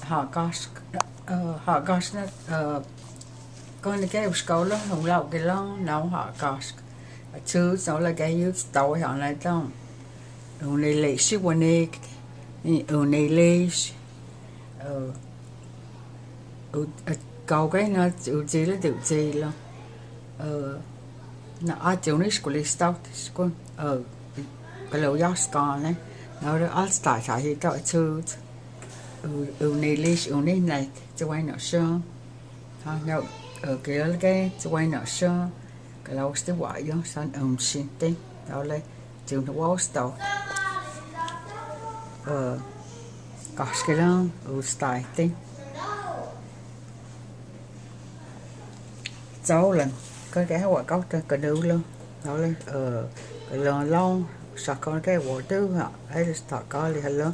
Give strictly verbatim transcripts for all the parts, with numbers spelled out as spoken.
Hakash, hakash na, kani ke ushkau lo, nau lau ke lo, nau hakash. Achuj, nau la ke yuj tau ha na tau. Uni leish, uni, uni leish. Kau ke na, u ji lo, u ji lo. Na a ji uni shkulis tau, shkun, ka lo yas kane. Nau re al stai sa hi tau achuj. Uni leish, uni nait, ji wai no sho. Ha, nau, ke lo ke, ji wai no sho. Ka lo sti wa yo, san um shin te. Nau le, ji uni wa sto. Kash ke lo, u stai te. Tau lan, ka ke ha wa kau te ka nu lo. Nau le, ka lo lo, sa kau ke wa du ha, ai le sta ka le ha lo.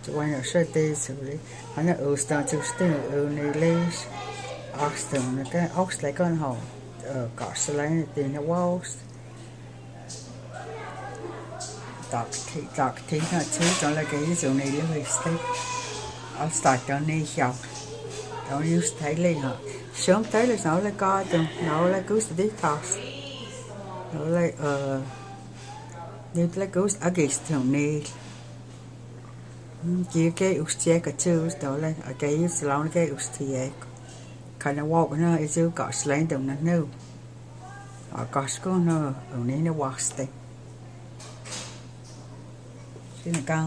Ji wai no sho te su le. Ha na u sta chu sti uni leish. Aks te na ke, aks le kan ho. Ka sa le te na wa aks. Tak ti, tak ti, na chu, tau le ke i chu ni le histe. Al sta tau ni hiau. Tau ni us tai le ha. Shom tai le nau le ka tu, nau le gus di tas. Nau le, ni le gus a gis tu ni. Ki ke us tie ka chu, tau le, a ke i us lau ke us tie. Ka na wa na i chu ka slai tu na nu. A ka sku na, uni na waste. Sina ka.